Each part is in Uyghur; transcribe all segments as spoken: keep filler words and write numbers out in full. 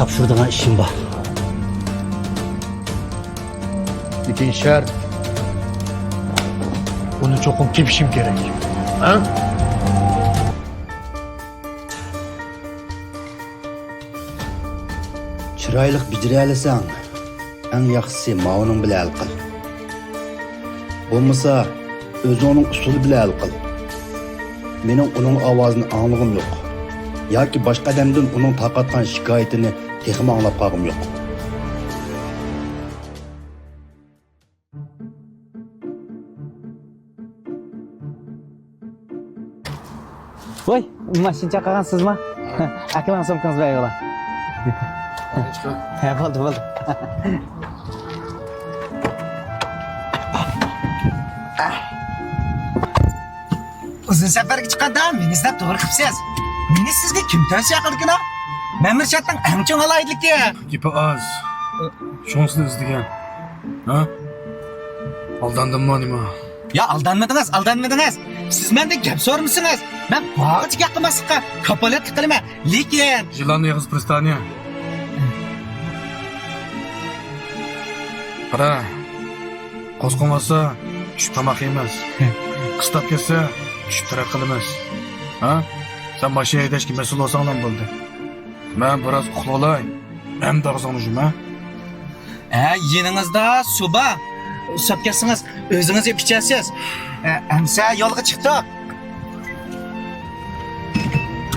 تاپشۇرىدىغان ئىشىم بار. لېكىن شەرت، ئۇنى چوقۇم تېپىشىم كېرەك. ھە؟ چىرايلىق بېجىرەلىسەڭ، ئەڭ ياخشىسى ماۋۇنىڭ بىلەن ھەل قىل. بولمىسا، ئۆزۈڭنىڭ ئۇسۇلى بىلەن ھەل قىل. مېنىڭ ئۇنىڭ ئاۋازىنى ئاڭلىغۇم يوق. ياكى باشقا ئادەمدىن ئۇنىڭ تارقاتقان شىكايىتىنى تېخىمۇ ئاڭلاپ قالغۇم يوق. ۋاي، ماشىنا چاقىرغان سىزما؟ ئەكىلىڭ سومكىڭىزنى بەرگىلى. ھە، بولدى، بولدى. ئۇزۇن سەپەرگە چىققاندا مېنى ئىزدەپ توغرا قىپسىز. مېنى سىزگە كىم تەۋسىيە قىلدىكىنا؟ مەن مىرشاتنىڭ ئەڭ چوڭ ئالاھىدىلىكى. گېپى ئاز. شۇڭا سىزنى ئىزدىگەن. ھە؟ ئالداندىممۇ نېمە؟ يا ئالدانمىدىڭىز، ئالدانمىدىڭىز. سىز مەندىن گەپ سورىمىسىڭىز، مەن بارغىچە گەپ قىلماسلىققا كاپالەتلىك قىلىمەن. لېكىن. يىلاننىڭ ئېغىزى پىرىستانىيە. قارا، قوزغىمىسا، چۈشۈپ تاماق يەيمىز. قىستاپ كەتسە، چۈشۈپ تەرەققىي قىلىمىز. ھە؟ سەن ماشىنا ھەيدەشكە مەسئۇل بولساڭلا بولدى. مەن بىراز ئۇخلىۋالاي. ئەمدى ئاغزىڭنى يۇم، ھە؟ ھە، يېنىڭىزدا سۇ بار. ئۇسساپ كەتسىڭىز، ئۆزىڭىز يەپ ئىچەرسىز. ھە، ئەمسە يولغا چىقتۇق.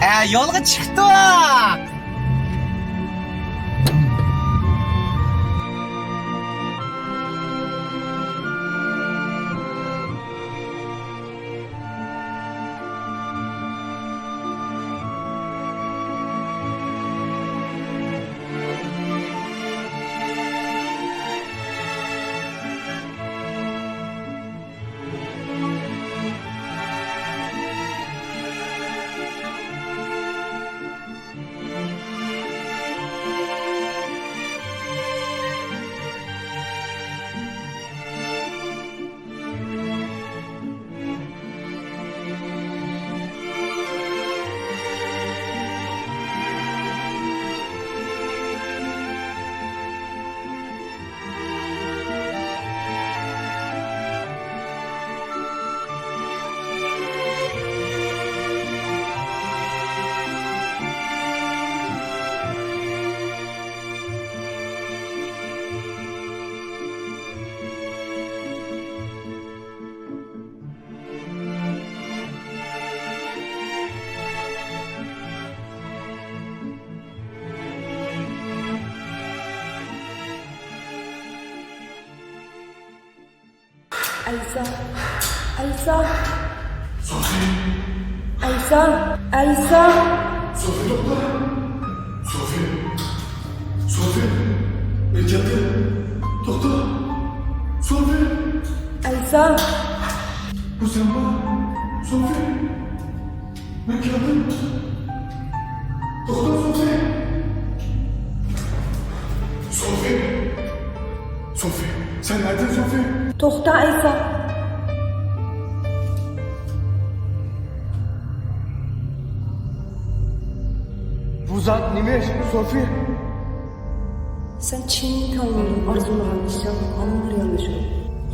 ھە، يولغا چىقتۇق. ئەيسا! ئەيسا! سوفى! ئەيسا! ئەيسا! سوفى، توختا! سوفى! سوفى! مەن كەلدىم! توختا! سوفى! ئەيسا! بۇ سەنمۇ؟ سوفى! مەن كەلدىم. توختا، سوفى! سوفى! سوفى! سەن نەدە، سوفى؟ توختا، ئەيسا! بۇ زات نېمە ئىش، سوفى؟ سەن چىن كۆڭلۈڭدىن ئارزۇلىغان ئىشىڭ ھامان رېئاللىشىدۇ.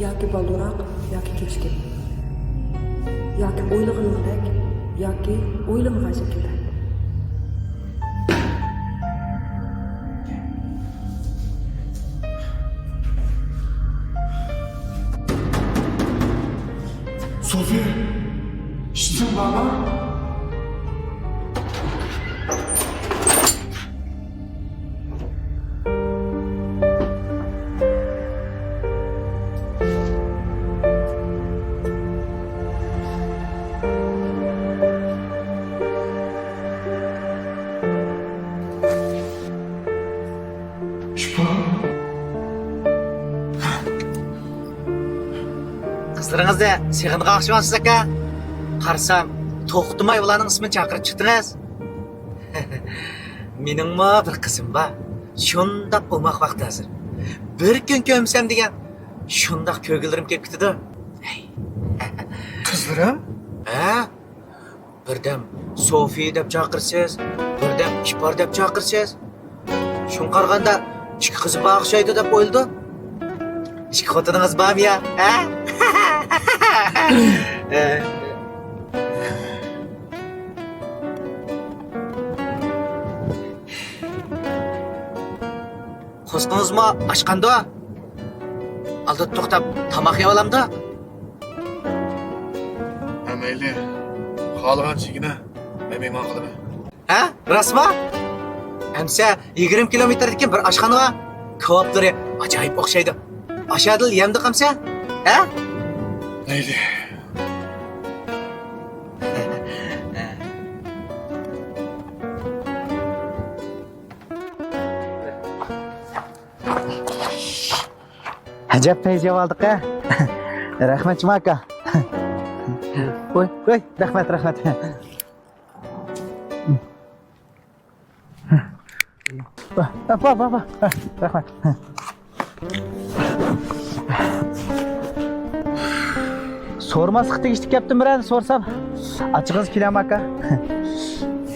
ياكى بالدۇرراق، ياكى كېچىكىپ. ياكى ئويلىغىنىڭدەك، ياكى ئويلىمىغان شەكىلدە. سوفى! ئىشتىسىڭ بارمۇ؟ قىزلىرىڭىزنى سېغىنغان ئوخشىمامسىز ئاكا؟ قارىسام، توختىماي ئۇلارنىڭ ئىسمىنى چاقىرىپ چىقتىڭىز. مېنىڭمۇ بىر قىزىم بار. شۇنداق ئوماق ۋاقتى ھازىر. بىر كۈن كۆرمىسەم دېگەن، شۇنداق كۆرگۈلىرىم كېلىپ كېتىدۇ. قىزلىرىم؟ ھە؟ بىردەم سوفى دەپ چاقىرىسىز، بىردەم ئىپار دەپ چاقىرىسىز. شۇڭا قارىغاندا ئىككى قىزى بار ئوخشايدۇ دەپ ئويلىدىم. ئىككى خوتۇنىڭىز بارمۇ يا؟ ھە؟ قورسىقىڭىزمۇ ئاچقاندۇ؟ ئالدىدا توختاپ تاماق يەۋالامدۇ؟ ھە، مەيلى. خالىغانچە يېگىنە. مەن مېھمان قىلىمەن. ھە؟ راستمۇ؟ ئەمسە يىگىرمە كىلومېتىردىكى بىر ئاشخانا بار. كاۋاپلىرى ئاجايىپ ئوخشايدۇ. ئاشۇ يەردىلا يەمدۇق ئەمسە؟ ھە؟ مەيلى. ئەجەب پەيز يەۋالدۇق ھە. رەھمەت جۇما ئاكا. ۋوي، ۋوي، رەھمەت، رەھمەت. ۋا، ۋا، ۋا، ۋا. رەھمەت. سورىماسلىققا تېگىشلىك گەپتىن بىرەرنى سورىسام، ئاچچىقىڭىز كېلەرمۇ ئاكا؟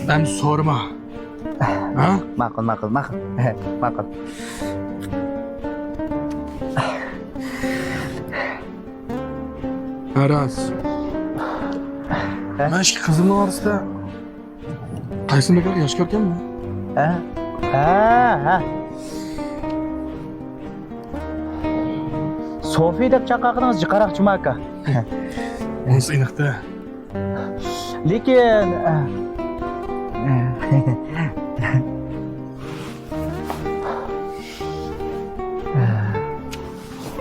ئەمدى سورىما. ھە؟ ماقۇل، ماقۇل، ماقۇل. ماقۇل. ھە، راست. ھە؟ مەن ئىككى قىزىمنىڭ ئارىسىدا قايسىنى بەكرەك ياخشى كۆركەنمۇ؟ ھە؟ ھە، ھە. سوفى دەپ چاقىرغىنىڭىز جىقراق جۇما ئاكا. ئۇنىسى ئېنىق-دە. لېكىن،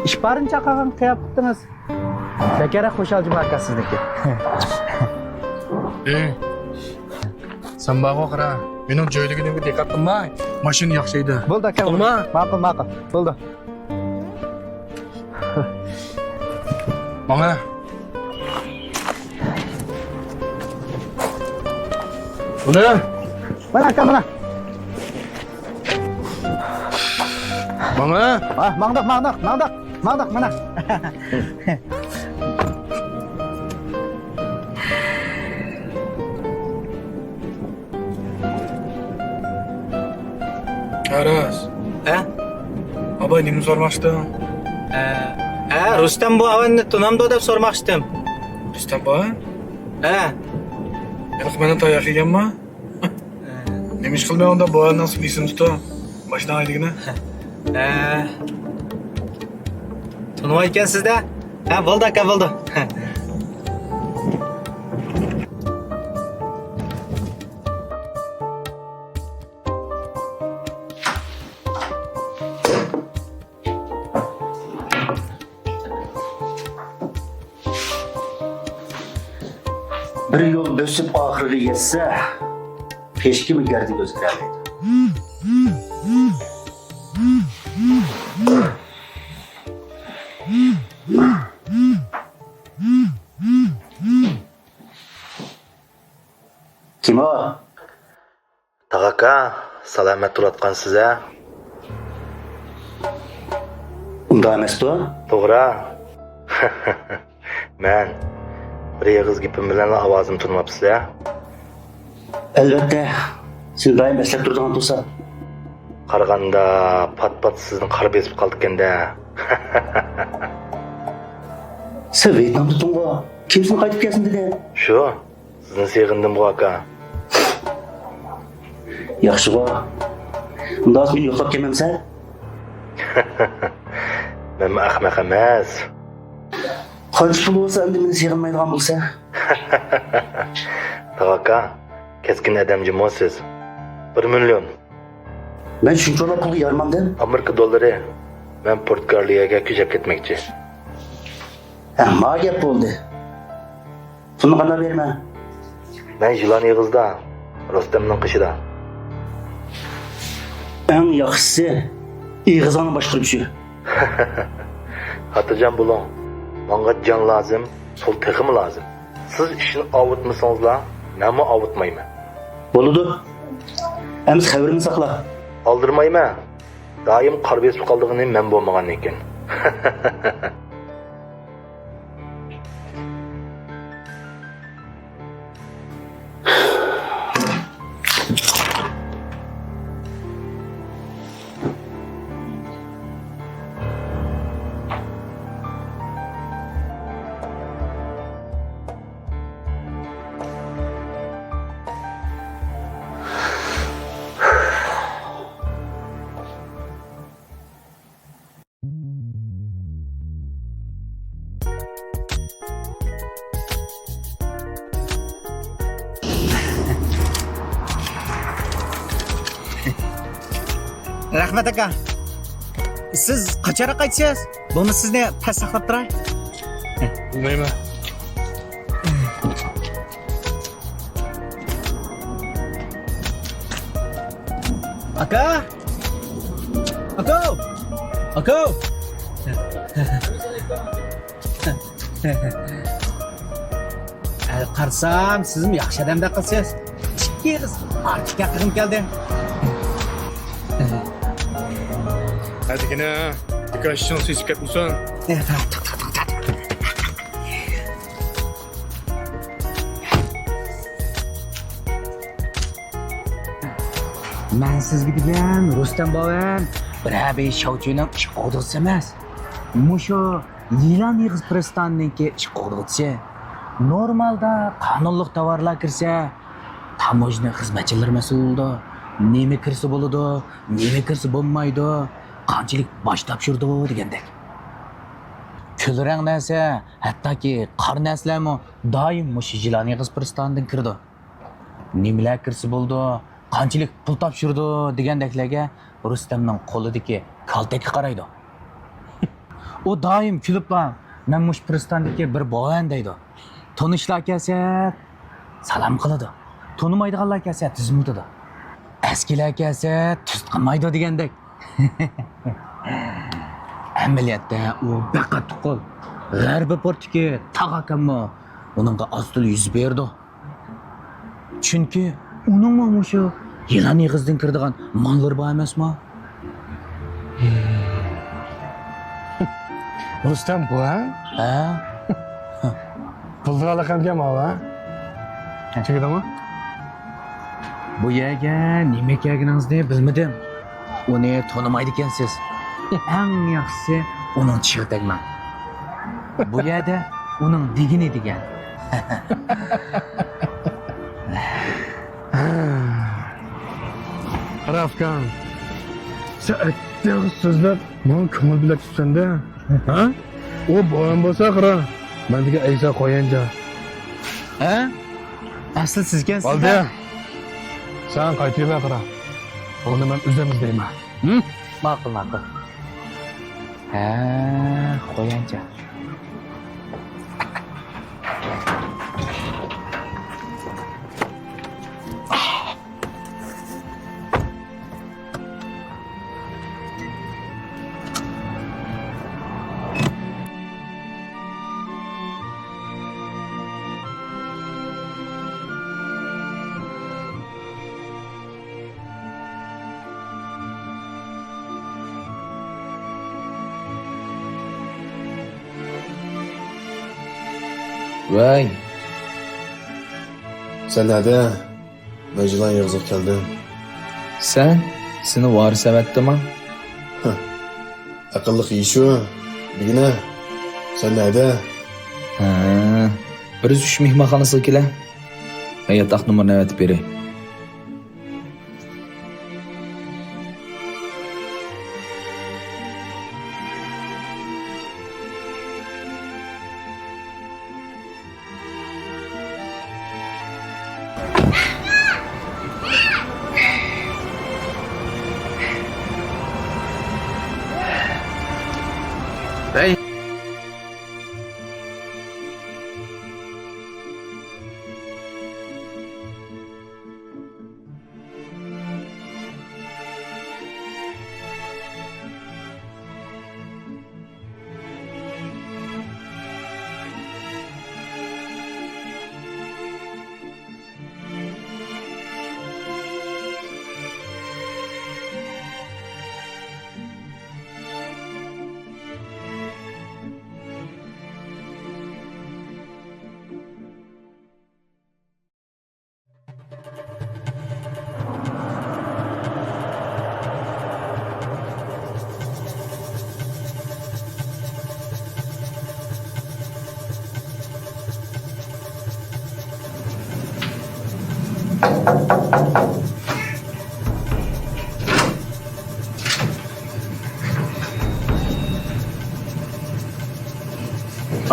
ئىپارىنى چاقىرغان قىياپىتىڭىز بەكرەك خۇشال جۇما ئاكا سىزنىڭكى. ئى، سەن بارغۇ قارا، مېنىڭ جۆيلىگىنىمگە دىققەت قىلماي، ماشىنا ياخشى ھەيدە. بولدى ئاكا. ئۇقتۇڭما؟ ماقۇل، ماقۇل. بولدى. ماڭا. بۇنى. مانا ئاكا، مانا. ماڭا. ئا، ماڭدۇق، ماڭدۇق، ماڭدۇق، ماڭدۇق، مانا. ئاراز. ھە؟ ئاباي نېمە سورىماقچىدىڭ؟ ھە، ھە، رۇستەم بۇ ئاۋاننى تونامدۇ دەپ سورىماقچىدىم. رۇستەم بۇ؟ ھە. ھېلىقى مېنىڭ تاياق يېگەنمۇ؟ نېمە ئىش قىلماي ئۇندا بۇ ئاۋاننىڭ ئىسمىنى تۇتۇڭ. ماشىنا ھەيدىگىنە. ھە. تونۇمايكەنسىز-دە. ھە، بولدى ئاكا، بولدى. بىر يول بۆسۈپ ئاخىرىغا يەتسە، ھېچكىممۇ گەردىگە ئۆزگىرەلمەيدۇ. كىم ئۇ؟ تاغا ئاكا، سالامەت تۇرۇۋاتقانسىز ھە؟ ئۇنداق ئەمەستۇ؟ توغرا. مەن بىر ئېغىز گېپىم بىلەنلا ئاۋازىمنى تونۇۋاپسىز ھە؟ ئەلۋەتتە، سېنى دائىم ئەسلەپ تۇرىدىغان تۇرسا. قارىغاندا پات-پات سىزنى قار بېسىپ قالىدىكەن-دە. سەن ۋيېتنامدا تۇرغۇ، كىم سېنى قايتىپ كەلسۇن دېدى؟ شۇ. سىزنى سېغىندىمغۇ ئاكا. ياخشىغۇ. ئۇنداق مېنى يوقلاپ كەلمەمسەن؟ مەنمۇ ئەخمەق ئەمەس. قانچە پۇل بولسا ئەمدى مېنى سېغىنمايدىغان بولسا؟ تاغا ئاكا، كەسكىن ئادەم جۇمۇ سىز. بىر مىليون. مەن شۇنچىۋالا پۇلغا يارىمامدىم؟ ئامېرىكا دوللىرى. مەن پورتۇگالىيەگە كۆچۈپ كەتمەكچى. ھە، ما گەپ بولدى. پۇلنى قانداق بېرىمەن؟ مەن يىلان ئېغىزىدا، رۇستەمنىڭ قېشىدا. ئەڭ ياخشىسى، ئېغىزىڭنى باشقا چۈشۈر. خاتىرجەم بولۇڭ. ماڭا جان لازىم، پۇل تېخىمۇ لازىم. سىز ئىشنى ئاۋۇتمىسىڭىزلا، مەنمۇ ئاۋۇتمايمەن. بولىدۇ. ئەمىسە خەۋىرىمنى ساقلا. ئالدىرىمايمەن. دائىم قار بېسىپ قالىدىغىنى مەن بولمىغاندىكىن. رەھمەت، ئاكا. سىز قاچانراق قايتىسىز؟ بولمىسا سىزنى پەس ساقلاپ تۇراي. بىلمەيمەن. ئاكا! ئاكا! ئاكا! ئە، قارىسام، سىزمۇ ياخشى ئادەمدەك قىلسىز. ئىككى قىز ئارتۇق ياققىنىم كەلدى. ھەدىكىنە، دىكاشىڭ سېسىپ كەتمىسۇن. مەن سىزگە دېگەن رۇستەم بوۋام بىرەر بىر شاۋچىنىڭ ئىش قوغدىغۇچىسى ئەمەس. مۇشۇ يىلان ئېغىز پىرىستاننىڭكى ئىش قوغدىغۇچىسى. نورمالدا قانۇنلۇق تاۋارلار كىرسە، تاموژنا خىزمەتچىلىرى مەسئۇل بولىدۇ. نېمە كىرسە بولىدۇ، نېمە كىرسە بولمايدۇ، قانچىلىك باج تاپشۇرىدۇ دېگەندەك. كۈل رەڭ نەرسە، ھەتتاكى قارا نەرسىلەرمۇ دائىم مۇشۇ يىلان ئېغىز پىرىستاندىن كىرىدۇ. نېمىلەر كىرسە بولىدۇ، قانچىلىك پۇل تاپشۇرىدۇ دېگەندەكلەرگە رۇستەمنىڭ قولىدىكى كالتەككە قارايدۇ. ئۇ دائىم كۈلۈپلا، «مەن مۇشۇ پىرىستاندىكى بىر بوۋەن» دەيدۇ. تونۇشلار كەلسە سالام قىلىدۇ. تونۇمايدىغانلار كەلسە تىزىملىتىدۇ. ئەسكىلەر كەلسە تۈز قىلمايدۇ دېگەندەك. ئەمەلىيەتتە ئۇ بەك قاتتىق قول. غەربىي پورتتىكى تاغ ئاكاممۇ ئۇنىڭغا ئاز-تولا يۈز بېرىدۇ. چۈنكى ئۇنىڭمۇ مۇشۇ يىلان ئېغىزىدىن كىرىدىغان ماللىرى بار ئەمەسمۇ؟ رۇستەم بۇ، ھە؟ ھە؟ بۇلدۇر ئالاقەمكەن ماۋۇ، ھە؟ ھە. چېكىدىڭمۇ؟ بۇ يەرگە نېمە كەلگىنىڭىزنى بىلمىدىم. ئۇنى تونۇمايدىكەنسىز. ئەڭ ياخشىسى ئۇنىڭ چىشىغا تەگمەڭ. بۇ يەردە ئۇنىڭ دېگىنى دېگەن. قارا ئاكام، سەن ئەتتىغ سۆزلەپ ماڭا كۆڭۈل بۆلەپ تۇرسەندە، ھە؟ ئۇ بوۋام بولسا قارا، مەندىكى ئەيسا قويانچا. ھە؟ ئەسلى سىزكەنسىز-دە. بولدى. سەن قايتىۋەر قارا. بۇنى مەن ئۆزۈم ئىزدەيمەن. ھىم؟ ماقۇل، ماقۇل. ھە، قويانچا. ۋەي. سەن نەدە؟ مەن يىلان ئېغىزىغا كەلدىم. سەن؟ سېنى ۋارىس ئەۋەتتىما؟ ھە. ئەقىللىق يىشۇ، بىگىنە. سەن نەدە؟ ھە. بىر يۈز ئۈچ مېھمانخانىسىغا كېلە. مەن ياتاق نومۇرىنى ئەۋەتىپ بېرەي. ھەي!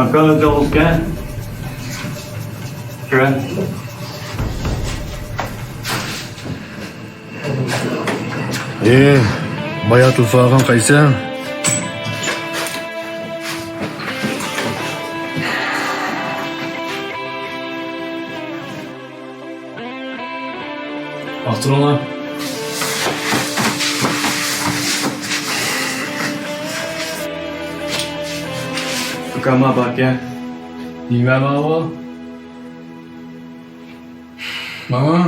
ئاكا، جاۋۇزكەن. كىرە. ئى، بايا تۇرۇپ ئالغان قايسى؟ ئاختۇرۇڭلار. ئۇكام باركەن. نېمە ماۋۇ؟ ماما.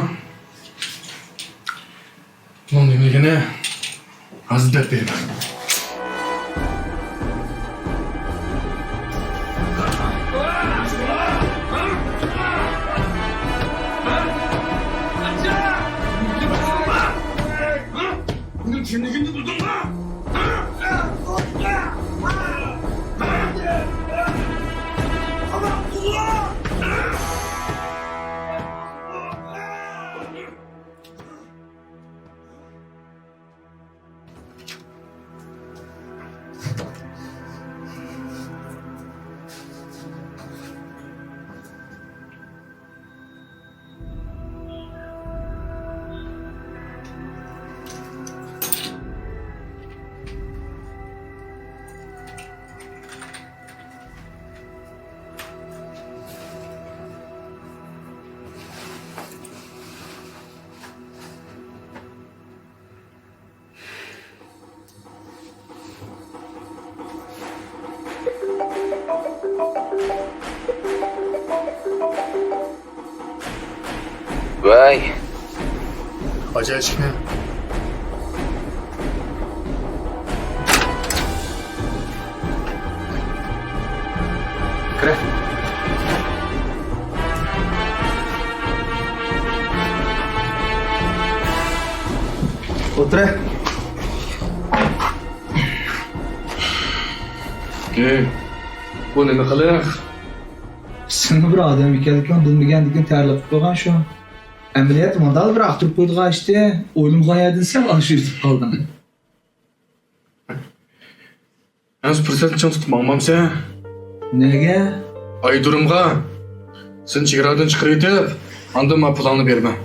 بۇنىڭ نېمىلىكىنى ھازىر دەپ بېرىمەن. ۋاي. ئاچ ئىشىكنى. كىرە. ئولتۇرە. ئەي، بۇ نېمە قىلىق؟ سېنىڭ بىر ئادەم ئىكەنلىكىڭ بىلمىگەندىكىن تەرلىقىپ قويغان شۇ. ئەمەلىيەتتە مۇنداق بىر ئاختۇرۇپ قويىدىغان ئىشتى. ئويلىمىغان يەردىن سەل ئالىشىۋېتىپ قالدىڭ. ھازىر پۇرسەتنى چىڭ تۇتۇپ ماڭمامسەن؟ نەگە؟ ئايدۇرۇمغا. سېنى چېگرادىن چىقىرىۋېتىپ، ئاندىن ماڭا پۇلۇڭنى بېرىمەن.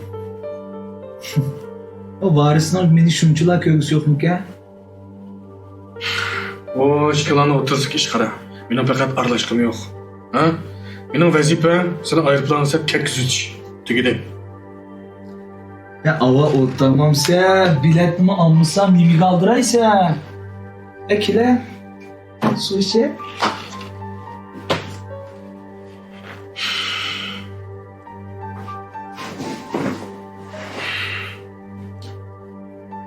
ئۇ ۋارىسنىڭ مېنى شۇنچىلا كۆرگۈسى يوقمىكەن؟ ئۇ ئىككىڭلارنىڭ ئوتتۇرىسىدىكى ئىشقا قارا. مېنىڭ پەقەت ئارىلاشقۇم يوق. ھە؟ مېنىڭ ۋەزىپەم سېنى ئايروپىلانغا سەپ كەتكۈزۈش. تۈگىدى. يا ئاۋا ئولتۇرمامسەن، بېلەتنىمۇ ئالمىسام نېمىگە ئالدىرايسەن؟ ئە كېلە، سۇ ئىچە.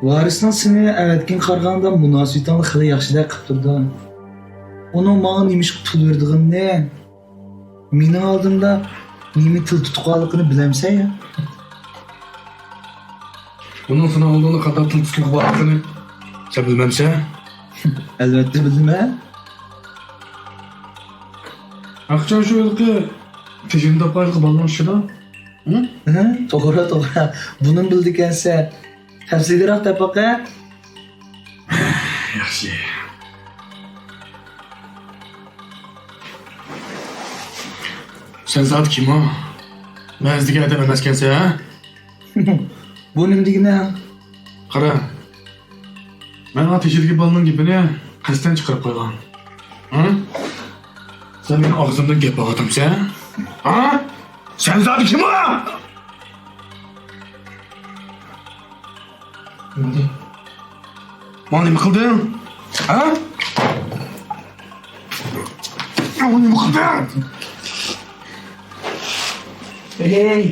ۋارىسنىڭ سېنى ئەۋەتكىنىگە قارىغاندا مۇناسىۋىتىڭلار خېلى ياخشىدەك قىلىپ تۇرىدۇ. ئۇنىڭ ماڭا نېمىشقا پۇل بېرىدىغىنىنى، مېنىڭ ئالدىمدا نېمە تىل تۇتقانلىقىنى بىلەمسەن يا؟ ئۇنىڭ سېنىڭ ئالدىڭدا قانداق تىل تۇتقىلى بارلىقىنى سەن بىلمەمسەن؟ ئەلۋەتتە بىلىمەن. ئاخشام شۇ ھېلىقى تېشىنى تاپقان ھېلىقى بالىنىڭ ئىشىدا. ھە؟ ھە، توغرا، توغرا. بۇنىمۇ بىلىدىكەنسەن. تەپسىلىيرەك دەپ باقە. ياخشى. سەن زادى كىم ئۇ؟ مەن ئىزدىگەن ئادەم ئەمەسكەنسەن، ھە؟ بۇ نېمە دېگىنىڭ؟ قارا، مەن ئانا تېشىدىكى بالىنىڭ گېپىنى قەستەن چىقىرىپ قويغان. ھە؟ سەن مېنىڭ ئاغزىمدىن گەپ ئاغىتامسەن؟ ھە؟ سەن زادى كىم ئۇ؟ ماڭا نېمە قىلدىڭ؟ ھە؟ ماڭا نېمە قىلدىڭ؟ ھەي!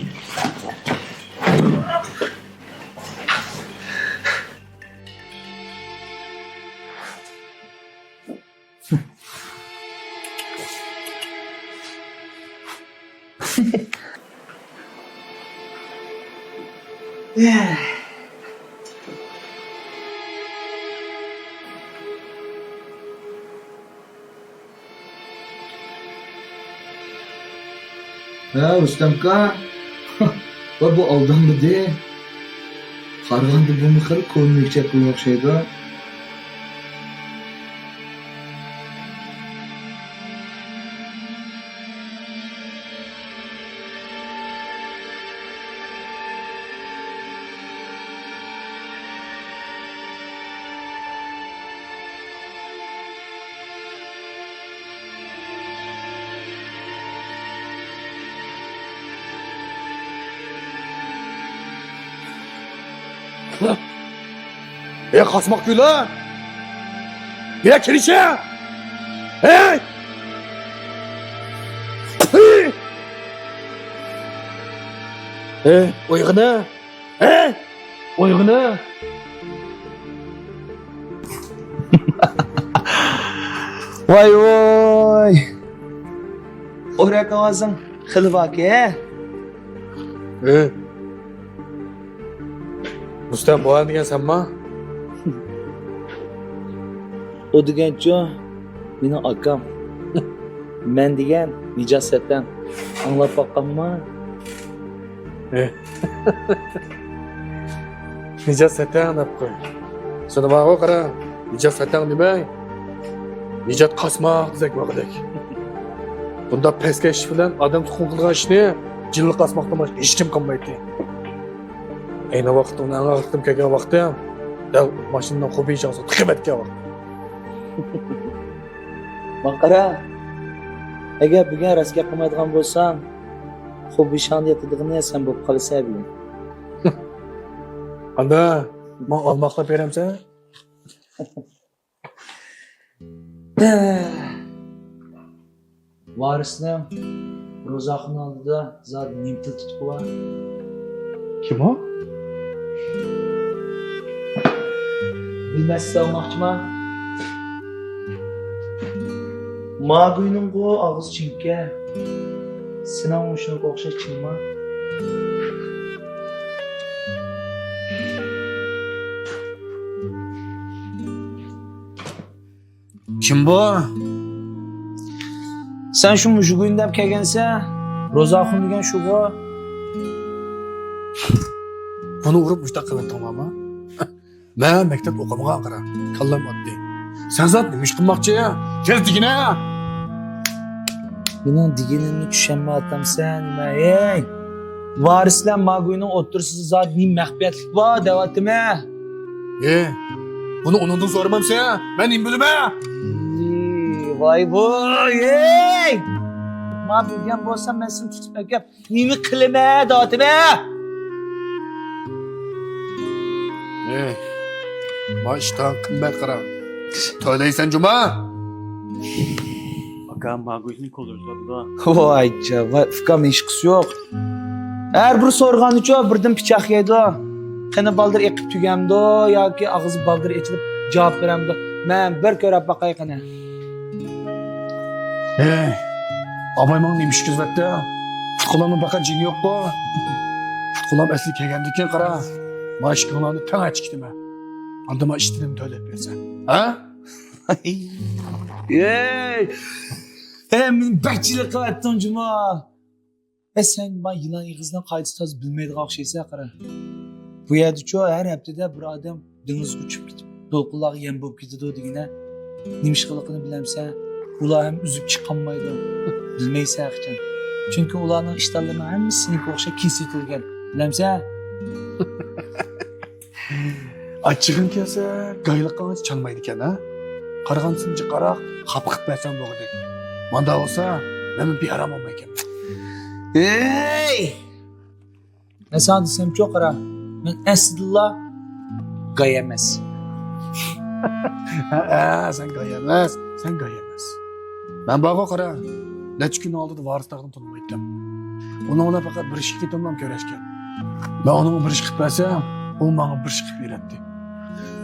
ھە، رۇستەمكا. ۋە بۇ ئالدانمىدى؟ قارىغاندا بۇمۇ خېلى كونا يۈكچەككە ئوخشايدۇ. ھەي، قاسماق كۈيلەر! يا كىرىشە! ھەي! ھەي! ھەي، ئويغىنە! ھەي! ئويغىنە! ۋاي ۋاي! ئورەك ئاۋازىڭ خېلى باركەن. ھەي! رۇستەم، بۇ دېگەن سەنما؟ ئۇ دېگەنچۇ، مېنىڭ ئاكام. مەن دېگەن نىجات سەتەڭ. ئاڭلاپ باققانما؟ ھە. نىجات سەتەڭ دەپ قوي. سېنى بارغۇ قارا، نىجات سەتەڭ دېمەي، نىجات قاسماق دېسەك بولغۇدەك. بۇنداق پەسكەش بىلەن ئادەم تۇتقۇن قىلغان ئىشنى جىنلىق قاسماقتىن باشقا ھېچكىم قىلمايتتى. ئەينى ۋاقىتتا ئۇنى ئەڭ ئاخىرقى كەلگەن ۋاقتىم دەل ماشىنىنىڭ خوبى شاڭسىغا تىقىپ ئەتكەن ۋاقىت. ماڭا قارا، ئەگەر بۈگۈن راست گەپ قىلمايدىغان بولساڭ، خوبى شاڭدا ياتىدىغىنى سەن بولۇپ قالىسەن بۈگۈن. ئاندا، ماڭا ئالماقلاپ بېرەمسەن؟ ۋارىسنىڭ روزاخۇننىڭ ئالدىدا زادى نېمە تىل تۇتقۇ بار؟ كىم ئۇ؟ بىلمەسسە ئالماقچىما؟ ماگۈينىڭغۇ ئاغزى چىڭكەن. سېنىڭمۇ شۇنىڭغا ئوخشاش چىڭما؟ كىم بۇ؟ سەن شۇ مۇشۇ كۈن دەپ كەلگەنسەن. روزاخۇن دېگەن شۇغۇ. بۇنى ئۇرۇپ مۇشتاق قىلىۋەتتىڭلارمۇ؟ مەن مەكتەپ ئوقۇمىغان قارا. كاللام ئاتتى. سەن زات نېمە ئىش قىلماقچى؟ تېز دېگىنە! مېنىڭ دېگىنىمنى چۈشەنمەيۋاتامسەن نېمە؟ ھەي! ۋارىسلار ماگۈينىڭ ئوتتۇرىسىدا زادى نېمە مەخپىيەتلىك بار دەۋاتىمەن. ئى، بۇنى ئۇنىڭدىن سورىمامسەن؟ مەن نېمە بىلىمەن؟ ئى، ۋاي ۋاي، ئەي! ما بىلگەن بولسام، مەن سېنى تۇتۇپ ئەكەپ نېمە قىلىمەن دەۋاتىمەن. ئى، ما ئىشتان قىممەت قارا. تۆلەيسەن جۇما. ئاكام ماگۈينى كوللېكسىيە قىلىدۇ. ۋاي جا، ۋاي، ئۇكام، ھېچقىسى يوق. ھەر بىر سورىغاندا چۇ، بىردىن پىچاق يەيدۇ. قېنى بالدۇر ئېقىپ تۈگەمدۇ ياكى ئاغزى بالدۇر ئېچىلىپ جاۋاب بېرەمدۇ؟ مەن بىر كۆرۈپ باقاي قېنى. ھەي، ئاباي ماڭا نېمە ئىش كۆزەتتى؟ پۇت-قولۇمنىڭ پەقەت جېنى يوققۇ؟ پۇت-قولۇم ئەسلىگە كەلگەندىكىن قارا، ما ئىككىڭلارنى تەڭ ئەچىكىتىمەن. ئاندىن ما ئىشتىنىمنى تۆلەپ بېرىسەن. ھە؟ ئەي! ئەي، مېنى بەك جىلىقىۋەتتىڭ جۇما. ئە، سەن ما يىلان ئېغىزىنىڭ قايدىسى تازا بىلمەيدىغان ئوخشايسەن قارا. بۇ يەردىچۇ ھەر ھەپتىدە بىر ئادەم دېڭىزغا ئۇچۇپ كېتىپ، دولقۇنلارغا يەم بولۇپ كېتىدۇ دېگىنە. نېمە ئىش قىلىقىنى بىلەمسەن؟ ئۇلار ھەم ئۈزۈپ چىقالمايدۇ. بىلمەيسەن ھەقىچان. چۈنكى ئۇلارنىڭ ئىشتانلىرىنىڭ ھەممىسى سېنىڭكى ئوخشاپ كېسىۋېتىلگەن. بىلەمسەن؟ ئاچچىقىڭ كەلسە، گايلىقىڭ چانمايدىكەن، ھە؟ قارىغانسېرى جىقراق، خاپا قىلىپ بەرسەڭ بولغۇدەك. مانداق بولسا، مەنمۇ بىئارام بولمايكەنمەن. ھەي! مەن ساڭا دېسەمچۇ، قارا، مەن ئەسلىدىلا گاي ئەمەس. ھە، سەن گاي ئەمەس، سەن گاي ئەمەس. مەن بارغۇ، قارا، نەچچە كۈن ئالدىدا ۋارىس تاغنى تونۇمايتتىم. ئۇنىڭ بىلەن پەقەت بىر ئىككى قېتىملا كۆرۈشكەن. مەن ئۇنىڭغا بىر ئىش قىلىپ بەرسەم، ئۇ ماڭا بىر ئىش قىلىپ بېرەتتى.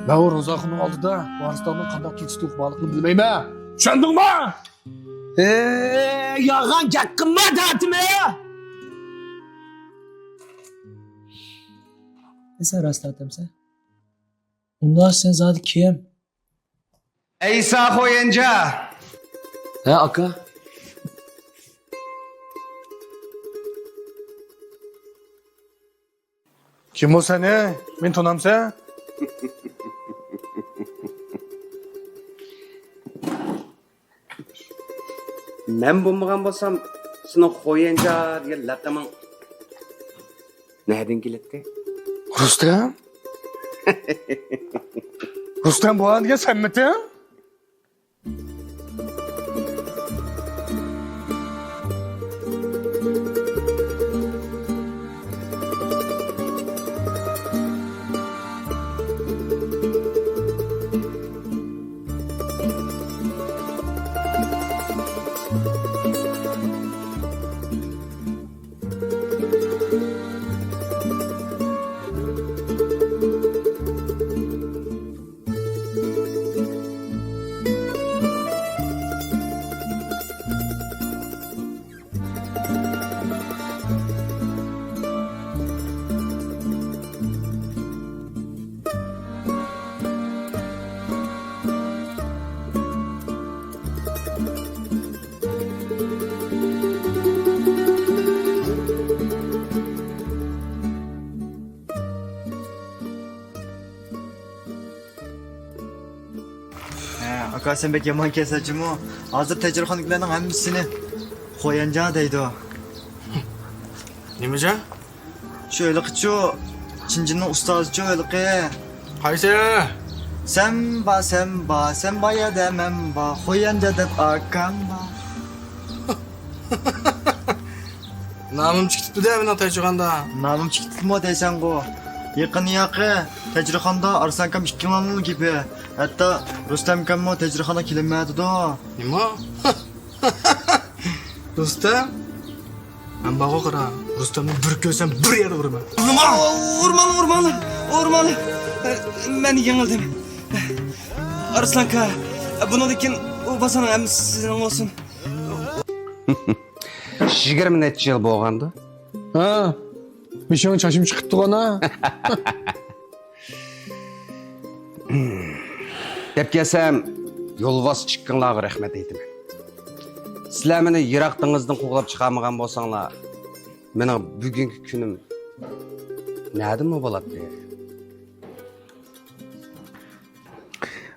مەن ئۇ روزاخۇننىڭ ئالدىدا ۋارىس تاغنىڭ قانداق كېچىسى بارلىقىنى بىلمەيمەن. چۈشەندىڭمۇ؟ ھەي، يالغان گەپ قىلما دەۋاتىمەن! سەن راست ئاتامسەن؟ ئۇنداق سەن زادى كىم؟ ئەيسا خويەنجا! ھە، ئاكا؟ كىم ئۇ سەن، ھە؟ مېنى تونامسەن؟ مەن بولمىغان بولسام، سېنىڭ خويەنجا دېگەن لەقىمىڭ نەدىن كېلەتتى؟ رۇستەم؟ رۇستەم، بۇ دېگەن سەنمىتىڭ؟ سەن بەك يامان ئىكەنسەن جۇمۇ. ھازىر تەجرىبىخانىدىكىلەرنىڭ ھەممىسى سېنى خويەنجا دەيدۇ. نېمىجا؟ شۇ ھېلىقىچۇ چىنجىننىڭ ئۇستازىچۇ ھېلىقى. قايسى؟ سەنبا، سەنبا، سەنبا يەردە مەنبا، خويەنجا دەپ ئاكامبا. نامىم چىقىپتۇ-دە مېنىڭ تەجرىخاندا. نامىم چىقىپتۇمۇ دەيسەنغۇ. يېقىن ياقى تەجرىخاندا ئارسلانكام ئىككىڭلارنىڭ گېپى. ھەتتا رۇستەمكاممۇ تەجرىخانىغا كېلىنمەيۋاتىدۇ. نېمە؟ رۇستەم؟ مەن بارغۇ قارا، رۇستەمنى بىر كۆرسەم بىر يەردە ئۇرىمەن. ئۇرماڭ! ئۇرماڭ، ئۇرماڭ، ئۇرماڭ! مەن يېڭىلدىم. ئارسلانكا، بۇنىڭدىن كېيىن ئۇ بازارنىڭ ھەممىسى سىزنىڭ بولسۇن. يىگىرمە نەچچە يىل بولغاندۇ؟ ھە، بېشىڭ چاچىم چىقىپتىغۇ ئانا. دەپ كەلسەم، يولۋاس ئىككىڭلارغا رەھمەت ئېيتىمەن. سىلەر مېنى يىراق دېڭىزدىن قوغلاپ چىقارمىغان بولساڭلار، مېنىڭ بۈگۈنكى كۈنۈم نەدىمۇ بولاتتى؟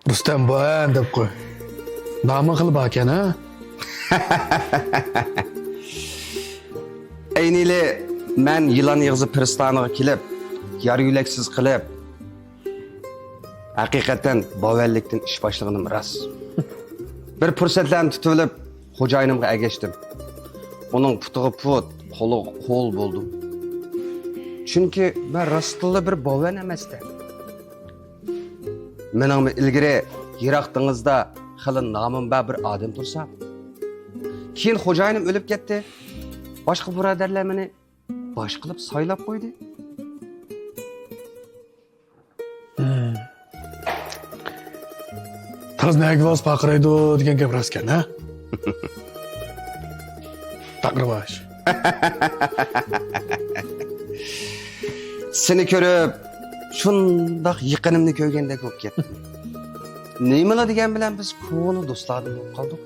رۇستەم بۇئەن دەپ قوي. نامىڭ خېلى باركەن، ھە؟ ئەينىلى مەن يىلان ئېغىزى پىرىستانىغا كېلىپ، يار يۆلەكسىز قىلىپ، ھەقىقەتەن باۋەنلىكتىن ئىش باشلىغىنىم راست. بىر پۇرسەتلەرنى تۇتۇۋېلىپ، خوجايىنىمغا ئەگەشتىم. ئۇنىڭ پۇتىغا پۇت، قولىغا قول بولدۇم. چۈنكى مەن راستتىنلا بىر باۋەن ئەمەستە. مېنىڭمۇ ئىلگىرى يىراق دېڭىزدا خېلى نامىم بار بىر ئادەم تۇرسا، كېيىن خوجايىنىم ئۆلۈپ كەتتى. باشقا بۇرادەرلەر مېنى باش قىلىپ سايلاپ قويدى. ھىم. تاز نەگە بارسا پارقىرايدۇ دېگەن گەپ راستكەن، ھە؟ تاقىرباش. سېنى كۆرۈپ، شۇنداق يېقىنىمنى كۆرگەندەك بولۇپ كەتتىم. نېمىلا دېگەن بىلەن بىز كونا دوستلاردىن بولۇپ قالدۇق.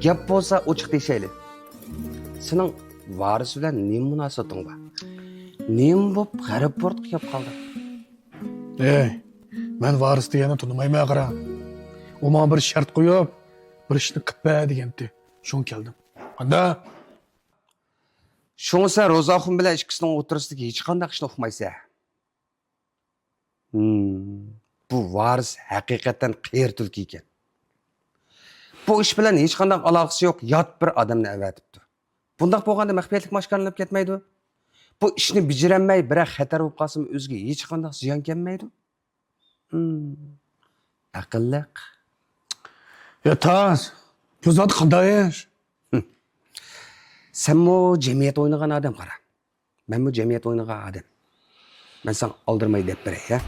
گەپ بولسا ئوچۇق دېيىشەيلى. سېنىڭ ۋارىس بىلەن نېمە مۇناسىۋىتىڭ بار؟ نېمە بولۇپ غەرب پورتقا كەپ قالدىڭ؟ ئەي، مەن ۋارىس دېگەننى تونۇمايمەن قارا. ئۇ ماڭا بىر شەرت قويۇپ، بىر ئىشنى قىپ بەر دېگەنتى. شۇڭا كەلدىم. قانداق؟ شۇڭا سەن روزاخۇن بىلەن ئىككىسىنىڭ ئوتتۇرىسىدىكى ھېچقانداق ئىشنى ئۇقمايسەن. ھىم، بۇ ۋارىس ھەقىقەتەن قېرى تۈلكە ئىكەن. بۇ ئىش بىلەن ھېچقانداق ئالاقىسى يوق يات بىر ئادەمنى ئەۋەتىپتۇ. بۇنداق بولغاندا مەخپىيەتلىك ماشكارىلىنىپ كەتمەيدۇ. بۇ ئىشنى بېجىرەلمەي بىرەر خەتەر بولۇپ قالسىمۇ ئۆزىگە ھېچقانداق زىيان كەلمەيدۇ. ھىم، ئەقىللىق. يا تاز، بۇ زادى قانداق ئىش؟ ھىم. سەنمۇ جەمئىيەت ئوينىغان ئادەم قارا. مەنمۇ جەمئىيەت ئوينىغان ئادەم. مەن ساڭا ئالدىرىماي دەپ بېرەي، ھە؟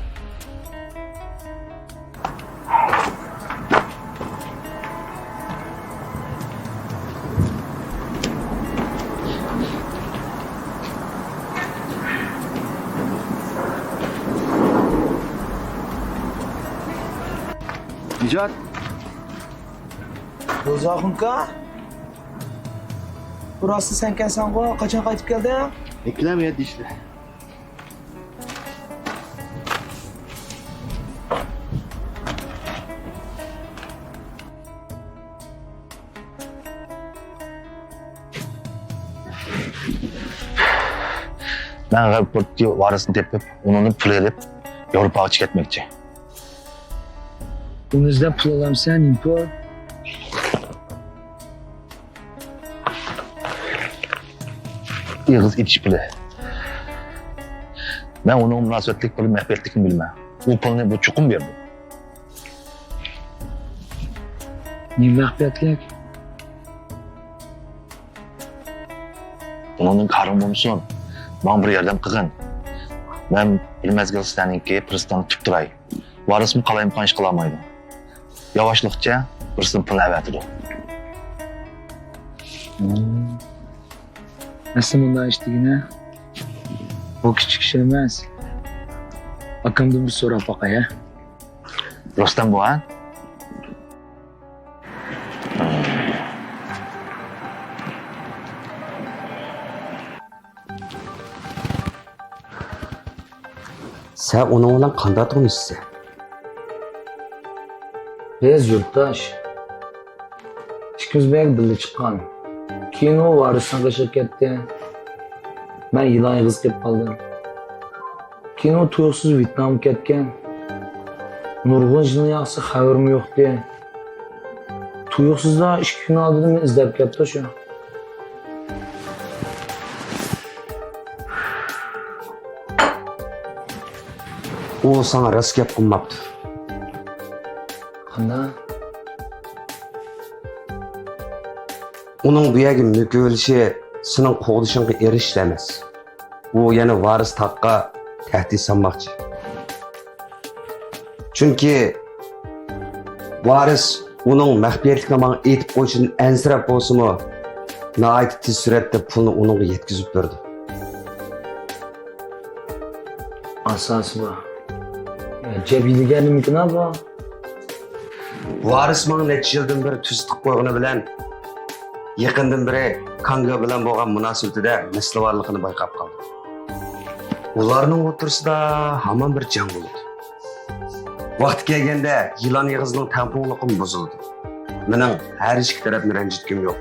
نىجات. روزاخۇنكا؟ بۇ راستلا سەنكەنسەنغۇ؟ قاچان قايتىپ كەلدىڭ؟ ئەكېلەم يەردە ئىشلە. مەن غەرب پورتتىكى ۋارىسنى تېپىپ، ئۇنىڭدىن پۇل ئېلىپ، ياۋروپاغا چىقىپ كەتمەكچى. ئۇنى ئىزدەپ پۇل ئالامسەن، نېمە پۇل؟ ئېغىز ئېتىش پۇلى. مەن ئۇنىڭغا مۇناسىۋەتلىك پۇل مەخپىيەتلىكنى بىلىمەن. ئۇ پۇلنى بۇ چوقۇم بېرىدۇ. نېمە مەخپىيەتلىك؟ ئۇنىڭدىن كارىڭ بولمىسۇن. ماڭا بىر ياردەم قىلغىن. مەن بىر مەزگىل سىلەرنىڭكى پىرىستاندا تۇتۇپ تۇراي. ۋارىسمۇ قالايمىقان ئىش قىلالمايدۇ. ياۋاشلىقچە بىرسىدىن پۇلنى ئەۋەتىدۇ. ھىم. ئەسلى مۇنداق ئىش دېگىنە، بۇ كىچىك ئىش ئەمەس. ئاكامدىن بىر سوراپ باقاي، ھە؟ رۇستەم بۇ، ھە؟ سەن ئۇنىڭ بىلەن قانداق تونۇشىسەن؟ بىز يۇرتداش. ئىككىمىز بەك بىللە چىققان. كېيىن ئۇ ۋارىسنىڭ قېشىغا كەتتى. مەن يىلان ئېغىزى قېلىپ قالدىم. كېيىن ئۇ تۇيۇقسىز ۋيېتنامغا كەتكەن. نۇرغۇن يىلنى ياقسا خەۋىرىمۇ يوقتى. تۇيۇقسىزلا ئىككى كۈن ئالدىدا مېنى ئىزدەپ كەپتۇ شۇ. ئۇ ساڭا راست گەپ قىلماپتۇ. قانداق؟ ئۇنىڭ بۇ يەرگە مۆكۈۋېلىشى سېنىڭ قوغدىشىڭغا ئېرىشىش ئەمەس. ئۇ يەنە ۋارىس تاغقا تەھدىت سالماقچى. چۈنكى ۋارىس ئۇنىڭ مەخپىيەتلىكنى ماڭا ئېيتىپ قويۇشىدىن ئەنسىرەپ بولسىمۇ، ناھايىتى تېز سۈرئەتتە پۇلنى ئۇنىڭغا يەتكۈزۈپ بېرىدۇ. ئاساسى بار. جەبىلىگەر نېمىكىنا بۇ؟ ۋارىس ماڭا نەچچە يىلدىن بېرى تۈزىتىپ قويغىنى بىلەن، يېقىندىن بېرى كانگا بىلەن بولغان مۇناسىۋىتىدە مەسىلە بارلىقىنى بايقاپ قالدىم. ئۇلارنىڭ ئوتتۇرىسىدا ھامان بىر جەڭ بولىدۇ. ۋاقتى كەلگەندە يىلان ئېغىزىنىڭ تەڭپۇڭلۇقىمۇ بۇزۇلىدۇ. مېنىڭ ھەر ئىككى تەرەپنى رەنجىتكۈم يوق.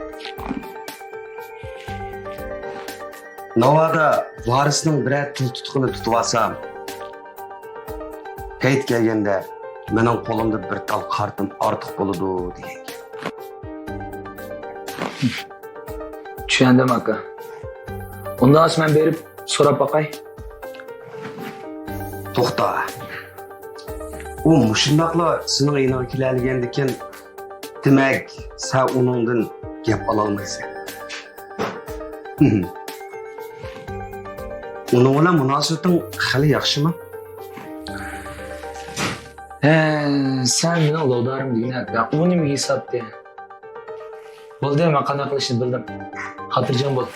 ناۋادا ۋارىسنىڭ بىرەر تىل تۇتقىنى تۇتۇۋالسام، پەيت كەلگەندە مېنىڭ قولۇمدا بىر تال قارتىم ئارتۇق بولىدۇ دېگەن گەپ. چۈشەندىم، ئاكا. ئۇنداق بولسا مەن بېرىپ سوراپ باقاي. توختا. ئۇ مۇشۇنداقلا سېنىڭ يېنىڭغا كېلەلىگەندىكىن، دېمەك، سەن ئۇنىڭدىن گەپ ئالالمايسەن. ئۇنىڭ بىلەن مۇناسىۋىتىڭ خېلى ياخشىمۇ؟ ھە، سەن مېنىڭ لوۋدارىم دېگىنە، ئۇ نېمىگە ھېسابتى؟ بولدى، مەن قانداق قىلىشنى بىلدىم. خاتىرجەم بول.